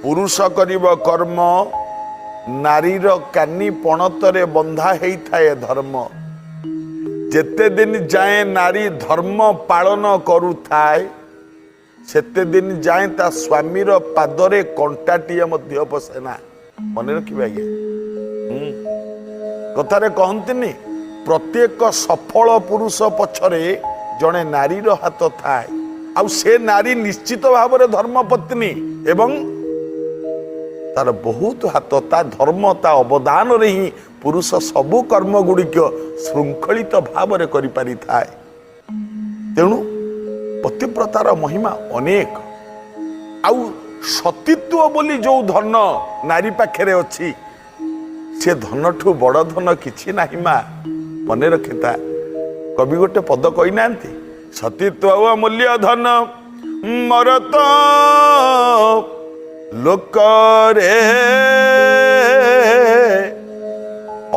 ପୁରୁଷ କରିବ କର୍ମ, ନାରୀର କାନି ପଣତରେ ବନ୍ଧା ହେଇଥାଏ ଧର୍ମ। ଯେତେ ଦିନ ଯାଏଁ ନାରୀ ଧର୍ମ ପାଳନ କରୁଥାଏ, ସେତେ ଦିନ ଯାଏଁ ତା ସ୍ୱାମୀର ପାଦରେ କଣ୍ଟାଟିଏ ମଧ୍ୟ ପଶେ ନା। ମନେ ରଖିବେ ଆଜ୍ଞା। କଥାରେ କହନ୍ତିନି, ପ୍ରତ୍ୟେକ ସଫଳ ପୁରୁଷ ପଛରେ ଜଣେ ନାରୀର ହାତ ଥାଏ। ଆଉ ସେ ନାରୀ ନିଶ୍ଚିତ ଭାବରେ ଧର୍ମପତ୍ନୀ ଏବଂ ତାର ବହୁତ ହାତ, ତା ଧର୍ମ, ତା ଅବଦାନରେ ହିଁ ପୁରୁଷ ସବୁ କର୍ମ ଗୁଡ଼ିକ ଶୃଙ୍ଖଳିତ ଭାବରେ କରିପାରିଥାଏ। ତେଣୁ ପତିବ୍ରତାର ମହିମା ଅନେକ। ଆଉ ସତୀତ୍ୱ ବୋଲି ଯୋଉ ଧନ ନାରୀ ପାଖରେ ଅଛି, ସେ ଧନଠୁ ବଡ଼ ଧନ କିଛି ନାହିଁ ମା, ମନେ ରଖିଥା। କବି ଗୋଟେ ପଦ କହିନାହାନ୍ତି, ସତୀତ୍ୱ ଅମୂଲ୍ୟ ଧନ ମର୍ତ୍ତ୍ୟ ଲୋକରେ।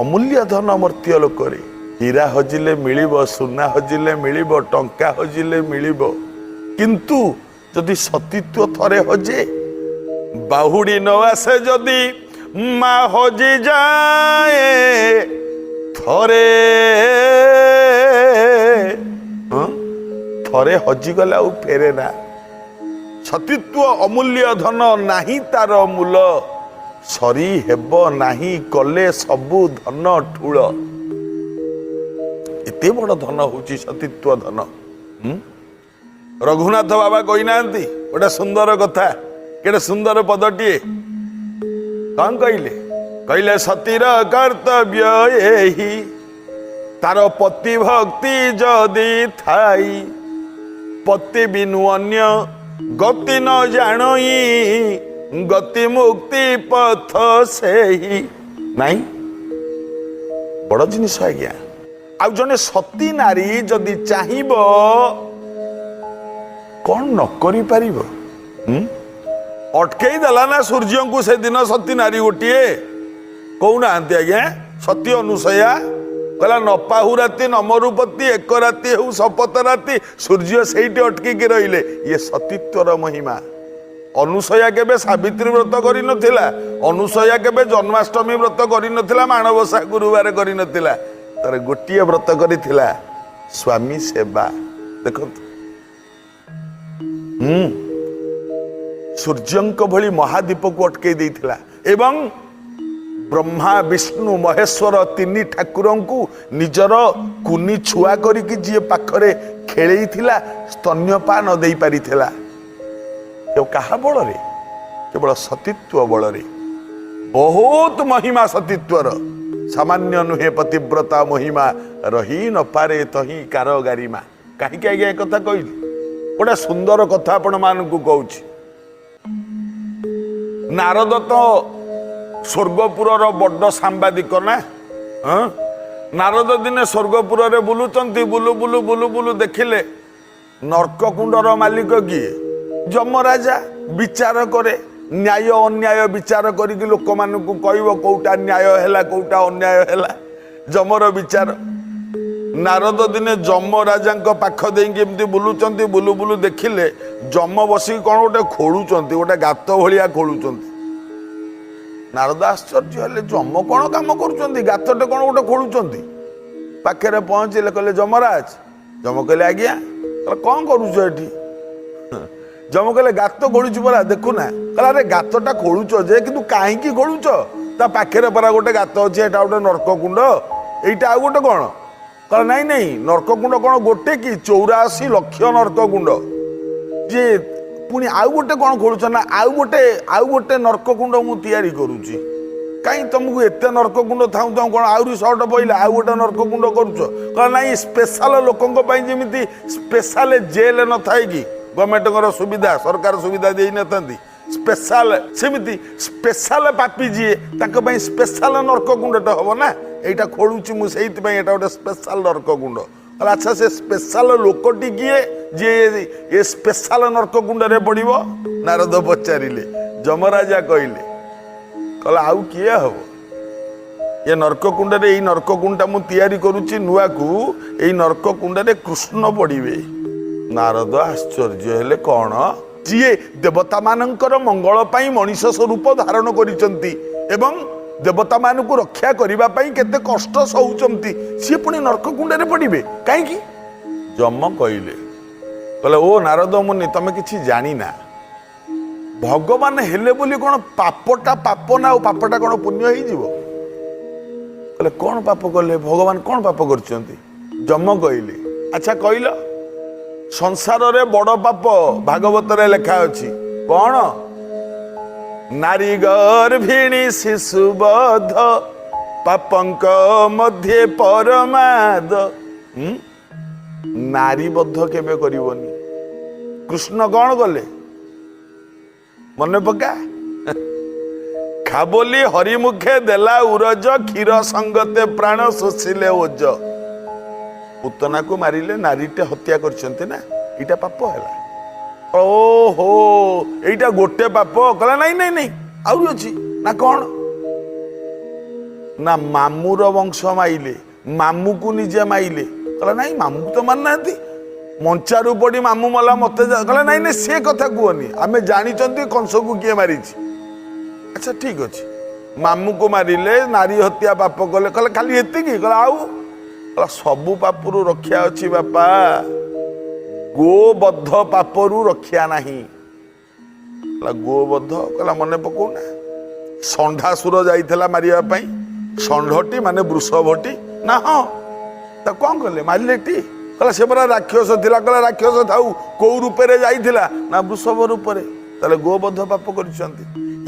ଅମୂଲ୍ୟ ଧନ ମର୍ତ୍ତ୍ୟ ଲୋକରେ। ହୀରା ହଜିଲେ ମିଳିବ, ସୁନା ହଜିଲେ ମିଳିବ, ଟଙ୍କା ହଜିଲେ ମିଳିବ, କିନ୍ତୁ ଯଦି ସତୀତ୍ୱ ଥରେ ହଜେ, ବାହୁଡ଼ି ନ ଆସେ ଯଦି ମା ହଜି ଯାଏ ଥରେ। ହଁ? ଥରେ ହଜିଗଲେ ଆଉ ଫେରେ ନା। ସତୀତ୍ୱ ଅମୂଲ୍ୟ ଧନ, ନାହିଁ ତାର ମୂଲ, ସରି ହେବ ନାହିଁ କଲେ ସବୁ ଧନ ଠୁଳ। ଏତେ ବଡ଼ ଧନ ହଉଛି ସତୀତ୍ୱ ଧନ। ହୁଁ? ରଘୁନାଥ ବାବା କହିନାହାନ୍ତି ଗୋଟେ ସୁନ୍ଦର କଥା, କେତେ ସୁନ୍ଦର ପଦଟିଏ। କଣ କହିଲେ? କହିଲେ, ସତୀର କର୍ତ୍ତବ୍ୟ ଏହି, ତାର ପତି ଭକ୍ତି ଯଦି ଥାଇ, ପତି ବିନୁ ଅନ୍ୟ ଗତି ନ ଜାଣଇ, ଗତି ମୁକ୍ତି ପଥ ସେହି। ନାଇଁ, ବଡ଼ ଜିନିଷ ଆଜ୍ଞା। ଆଉ ଜଣେ ସତୀ ନାରୀ ଯଦି ଚାହିଁବ, କଣ ନ କରିପାରିବ? ହୁଁ? ଅଟକେଇ ଦେଲା ନା ସୂର୍ଯ୍ୟଙ୍କୁ ସେଦିନ ସତୀ ନାରୀ ଗୋଟିଏ। କହୁନାହାନ୍ତି ଆଜ୍ଞା? ସତୀ ଅନୁସୟା କହିଲା, ନ ପାହୁ ରାତି ନ ମରୁପତି, ଏକ ରାତି ହେଉ ଶପଥ ରାତି। ସୂର୍ଯ୍ୟ ସେଇଠି ଅଟକିକି ରହିଲେ। ଇଏ ସତୀତ୍ୱର ମହିମା। ଅନୁସୟା କେବେ ସାବିତ୍ରୀ ବ୍ରତ କରିନଥିଲା, ଅନୁସୟା କେବେ ଜନ୍ମାଷ୍ଟମୀ ବ୍ରତ କରିନଥିଲା, ମାଣବସା ଗୁରୁବାର କରିନଥିଲା। ତାର ଗୋଟିଏ ବ୍ରତ କରିଥିଲା, ସ୍ୱାମୀ ସେବା। ଦେଖନ୍ତୁ, ସୂର୍ଯ୍ୟଙ୍କ ଭଳି ମହାଦୀପକୁ ଅଟକେଇ ଦେଇଥିଲା ଏବଂ ବ୍ରହ୍ମା, ବିଷ୍ଣୁ, ମହେଶ୍ୱର ତିନି ଠାକୁରଙ୍କୁ ନିଜର କୁନି ଛୁଆ କରିକି ଯିଏ ପାଖରେ ଖେଳେଇଥିଲା, ସ୍ତନ୍ୟପାନ ଦେଇପାରିଥିଲା, କାହା ବଳରେ? କେବଳ ସତୀତ୍ୱ ବଳରେ। ବହୁତ ମହିମା ସତୀତ୍ୱର, ସାମାନ୍ୟ ନୁହେଁ ପତିବ୍ରତା ମହିମା, ରହି ନପାରେ ତହିଁ କାର ଗାରିମା। କାହିଁକି ଆଜ୍ଞା ଏକଥା କହିଲି? ଗୋଟେ ସୁନ୍ଦର କଥା ଆପଣମାନଙ୍କୁ କହୁଛି। ନାରଦ ତ ସ୍ୱର୍ଗପୁରର ବଡ ସାମ୍ବାଦିକ ନା? ହଁ? ନାରଦ ଦିନେ ସ୍ୱର୍ଗପୁରରେ ବୁଲୁଛନ୍ତି। ବୁଲୁ ବୁଲୁ ବୁଲୁ ବୁଲୁ ଦେଖିଲେ, ନର୍କକୁଣ୍ଡର ମାଲିକ କିଏ? ଯମରାଜା। ବିଚାର କରେ, ନ୍ୟାୟ ଅନ୍ୟାୟ ବିଚାର କରିକି ଲୋକମାନଙ୍କୁ କହିବ କୋଉଟା ନ୍ୟାୟ ହେଲା, କୋଉଟା ଅନ୍ୟାୟ ହେଲା, ଯମର ବିଚାର। ନାରଦ ଦିନେ ଯମ ରାଜାଙ୍କ ପାଖ ଦେଇକି ଏମିତି ବୁଲୁଛନ୍ତି। ବୁଲୁ ବୁଲୁ ଦେଖିଲେ, ଯମ ବସିକି କ'ଣ ଗୋଟେ ଖୋଳୁଛନ୍ତି, ଗୋଟେ ଗାତ ଭଳିଆ ଖୋଳୁଛନ୍ତି। ନାରଦ ଆଶ୍ଚର୍ଯ୍ୟ ହେଲେ, ଯମ କ'ଣ କାମ କରୁଛନ୍ତି, ଗାତଟେ କ'ଣ ଗୋଟେ ଖୋଳୁଛନ୍ତି। ପାଖରେ ପହଞ୍ଚିଲେ, କହିଲେ, ଯମରାଜ। ଯମ କହିଲେ, ଆଜ୍ଞା। କହିଲେ, କ'ଣ କରୁଛ ଏଠି? ଯମ କହିଲେ, ଗାତ ଖୋଳୁଛି ପରା, ଦେଖୁନା। କହିଲା, ଆରେ ଗାତଟା ଖୋଳୁଛ ଯେ, କିନ୍ତୁ କାହିଁକି ଖୋଳୁଛ? ତା ପାଖରେ ପରା ଗୋଟେ ଗାତ ଅଛି, ଏଇଟା ଗୋଟେ ନର୍କକୁଣ୍ଡ, ଏଇଟା ଆଉ ଗୋଟେ କ'ଣ? କହିଲା, ନାଇଁ ନାଇଁ, ନର୍କକୁଣ୍ଡ କ'ଣ ଗୋଟେ କି? 84 ଲକ୍ଷ ନର୍କକୁଣ୍ଡ ଯେ, ପୁଣି ଆଉ ଗୋଟେ କ'ଣ ଖୋଳୁଛ? ନା, ଆଉ ଗୋଟେ ନର୍କକୁଣ୍ଡ ମୁଁ ତିଆରି କରୁଛି। କାହିଁ ତମକୁ ଏତେ ନର୍କକୁଣ୍ଡ ଥାଉ ଥାଉ କ'ଣ ଆହୁରି ସର୍ଟ ପଇଲା, ଆଉ ଗୋଟେ ନର୍କକୁଣ୍ଡ କରୁଛ? କହିଲା, ନାଇଁ, ସ୍ପେଶାଲ ଲୋକଙ୍କ ପାଇଁ ଯେମିତି ସ୍ପେଶାଲ ଜେଲ୍ ନଥାଏ କି, ଗଭର୍ଣ୍ଣମେଣ୍ଟଙ୍କର ସୁବିଧା, ସରକାର ସୁବିଧା ଦେଇନଥାନ୍ତି ସ୍ପେଶାଲ, ସେମିତି ସ୍ପେଶାଲ ପାପି ଯିଏ, ତାଙ୍କ ପାଇଁ ସ୍ପେଶାଲ ନର୍କକୁଣ୍ଡଟା ହବ ନା। ଏଇଟା ଖୋଳୁଛି ମୁଁ ସେଇଥିପାଇଁ, ଏଇଟା ଗୋଟେ ସ୍ପେଶାଲ ନର୍କକୁଣ୍ଡ। କହିଲା, ଆଚ୍ଛା, ସେ ସ୍ପେଶାଲ ଲୋକଟି କିଏ, ଯିଏ ଏ ସ୍ପେଶାଲ ନର୍କକୁଣ୍ଡରେ ପଡ଼ିବ? ନାରଦ ପଚାରିଲେ। ଯମରାଜା କହିଲେ, କହିଲା, ଆଉ କିଏ ହବ? ଏ ନର୍କକୁଣ୍ଡରେ, ଏଇ ନର୍କକୁଣ୍ଡଟା ମୁଁ ତିଆରି କରୁଛି ନୂଆକୁ, ଏଇ ନର୍କକୁଣ୍ଡରେ କୃଷ୍ଣ ପଡ଼ିବେ। ନାରଦ ଆଶ୍ଚର୍ଯ୍ୟ ହେଲେ, କ'ଣ? ଯିଏ ଦେବତାମାନଙ୍କର ମଙ୍ଗଳ ପାଇଁ ମଣିଷ ସ୍ୱରୂପ ଧାରଣ କରିଛନ୍ତି ଏବଂ ଦେବତାମାନଙ୍କୁ ରକ୍ଷା କରିବା ପାଇଁ କେତେ କଷ୍ଟ ସହୁଛନ୍ତି, ସିଏ ପୁଣି ନର୍କକୁଣ୍ଡରେ ପଡ଼ିବେ କାହିଁକି? ଯମ କହିଲେ, କହିଲେ, ଓ ନାରଦ ମୁନି, ତମେ କିଛି ଜାଣିନା। ଭଗବାନ ହେଲେ ବୋଲି କ'ଣ ପାପଟା ପାପ ନା ଆଉ ପାପଟା କ'ଣ ପୁଣ୍ୟ ହେଇଯିବ? କହିଲେ, କ'ଣ ପାପ କଲେ ଭଗବାନ? କ'ଣ ପାପ କରିଛନ୍ତି? ଯମ କହିଲେ, ଆଚ୍ଛା କହିଲ, ସଂସାରରେ ବଡ଼ ପାପ ଭାଗବତରେ ଲେଖା ଅଛି କ'ଣ? ନାରୀ ଗର୍ଭିଣୀ ଶିଶୁବଧ ପାପଙ୍କ ମଧ୍ୟେ ପରମାଦ। ହୁଁ? ନାରୀ ବଧ କେବେ କରିବନି। କୃଷ୍ଣ କ'ଣ କଲେ ମନେ ପକା। ଖାବୋଲି ହରିମୁଖେ ଦେଲା ଉରଜ, କ୍ଷୀର ସଙ୍ଗତେ ପ୍ରାଣ ଶୋଷିଲେ ଓଜ। ପୁତନାକୁ ମାରିଲେ, ନାରୀଟେ ହତ୍ୟା କରିଛନ୍ତି ନା, ଏଇଟା ପାପ ହେଲା। ଓହୋ, ଏଇଟା ଗୋଟେ ପାପ? କହିଲା, ନାଇଁ ନାଇଁ ନାଇଁ, ଆହୁରି ଅଛି। ନା କ'ଣ? ନା ମାମୁର ବଂଶ ମାଇଲେ, ମାମୁକୁ ନିଜେ ମାଇଲେ। କହିଲା, ନାଇଁ, ମାମୁକୁ ତ ମାରିନାହାନ୍ତି, ମଞ୍ଚାରୁ ପଡି ମାମୁଁ ମଲା ମତେ କହିଲା, ନାଇଁ ନାଇଁ, ସେ କଥା କୁହନି, ଆମେ ଜାଣିଛନ୍ତି କଂସକୁ କିଏ ମାରିଛି। ଆଚ୍ଛା, ଠିକ ଅଛି, ମାମୁକୁ ମାରିଲେ, ନାରୀ ହତ୍ୟା ପାପ କଲେ। କହିଲେ, ଖାଲି ଏତିକି? କହିଲା, ଆଉ? କହିଲା, ସବୁ ପାପରୁ ରକ୍ଷା ଅଛି ବାପା, ଗୋବଧ ପାପରୁ ରକ୍ଷା ନାହିଁ। କହିଲା, ଗୋବଧ? କହିଲା, ମନେ ପକଉନା, ଷଣ୍ଢାସୁର ଯାଇଥିଲା ମାରିବା ପାଇଁ, ଷଣ୍ଢଟି ମାନେ ବୃଷଭଟି ନା? ହଁ, ତା କଣ କଲେ? ମାରିଲେ ଟି। କହିଲା, ସେ ପରା ରାକ୍ଷସ ଥିଲା। କହିଲା, ରାକ୍ଷସ ଥାଉ, କୋଉ ରୂପରେ ଯାଇଥିଲା? ନା ବୃଷଭ ରୂପରେ। ତାହେଲେ ଗୋବଧ ପାପ କରିଛନ୍ତି।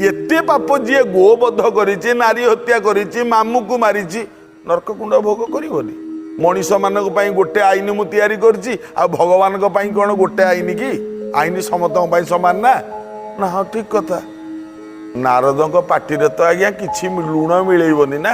ଏତେ ପାପ ଯିଏ ଗୋବଧ କରିଛି, ନାରୀ ହତ୍ୟା କରିଛି, ମାମୁକୁ ମାରିଛି, ନର୍କକୁଣ୍ଡ ଭୋଗ କରିବନି? ମଣିଷମାନଙ୍କ ପାଇଁ ଗୋଟେ ଆଇନ ମୁଁ ତିଆରି କରିଛି, ଆଉ ଭଗବାନଙ୍କ ପାଇଁ କ'ଣ ଗୋଟେ ଆଇନ କି? ଆଇନ ସମସ୍ତଙ୍କ ପାଇଁ ସମାନ ନା? ନା, ହଁ, ଠିକ କଥା। ନାରଦଙ୍କ ପାଟିରେ ତ ଆଜ୍ଞା କିଛି ଲୁଣ ମିଳେଇବନି ନା।